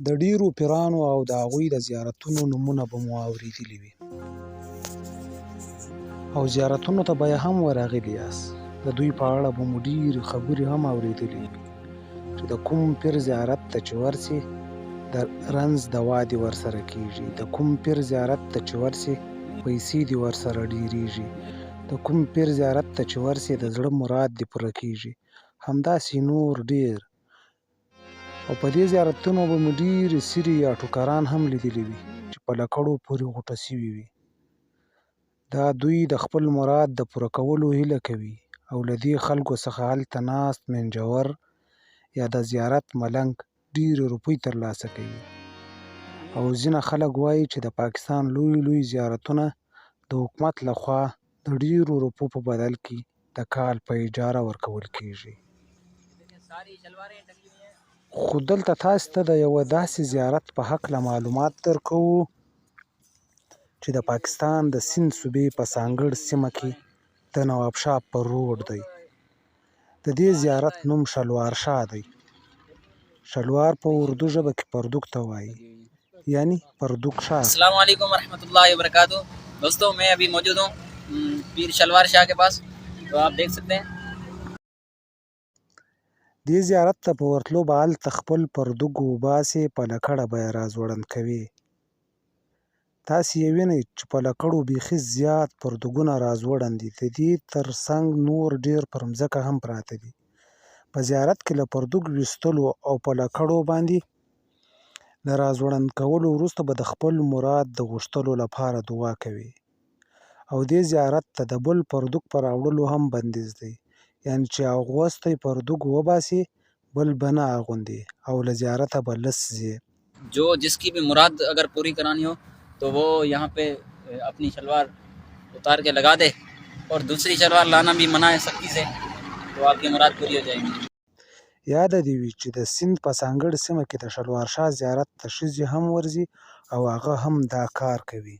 د ډېرو پیرانو او د هغوی د زیارتونو نومونه به مو اورېدلي وي او زیارتونو ته به یې هم ورغلي یاست. د دوی په اړه به مو ډېرې خبرې هم اورېدلي وي چې د کوم پیر زیارت ته چې ورسې د رنځ دوا دې ورسره کېږي، د کوم پیر زیارت ته چې ورسې پیسې دې ورسره ډېرېږي، د کوم پیر زیارت ته چې ورسې د زړه مراد دې پوره کېږي، همداسې نور ډېر. او په دې زیارتونو به مو ډېرې سیرې یا ټوکران هم لیدلي وي چې په لکړو پورې غوټه شوي وي. دا دوی د خپل مراد د پوره کولو هیله کوي او له دې خلکو څخه هلته ناست منجور یا د زیارت ملنګ ډېرې روپۍ ترلاسه کوي. او ځینې خلک وایي چې د پاکستان لوی لوی زیارتونه د حکومت له خوا د ډېرو روپو په بدل کې د کال په اجاره ورکول کېږي. خو دلته تاسو ته د یوه داسې زیارت په هکله معلومات درکوو چې د پاکستان د سیند صوبې په سانګړ سیمه کې د نواب شاه پر روډ دی. د دې زیارت نوم شلوار شاه دی. شلوار په اردو ژبه کې پردوګ ته وایي، یعنی پردوګ شاه. السلام علیکم ورحمة الله وبرکاته دوستو میں ابھی موجود ہوں پیر شلوار شاہ کے پاس تو آپ دیکھ سکتے ہیں۔ دې زیارت ته په ورتلو به هلته خپل پردوګ وباسې، په لکړه به یې راځوړند کوې. تاسې یې وینئ چې په لکړو بیخي زیات پردوګونه راځوړند دي، د دې تر څنګ نور ډېر پر مځکه هم پراته دي. په زیارت کې له پردوګ ویستلو او په لکړو باندې له راځوړند کولو وروسته به د خپل مراد د غوښتلو لپاره دعا کوې. او دې زیارت ته د بل پردوګ په راوړلو هم بندیز دی، یعنې چې اغوستی پردوګ وباسې بل به نه اغوندې او له زیارته به لڅ ځې. جو جس کی بھی مراد اگر پوری کرانی ہو تو وہ یہاں پہ اپنی شلوار اتار کے لگا دے اور دوسری شلوار لانا بھی منع ہے سختی سے، تو آپ کی مراد پوری ہو جائے گی۔ یاده دې وي چې د سیند په سانګړ سیمه کې د شلوار شاه زیارت ته ښځې هم ورځي او هغه هم دا کار کوي.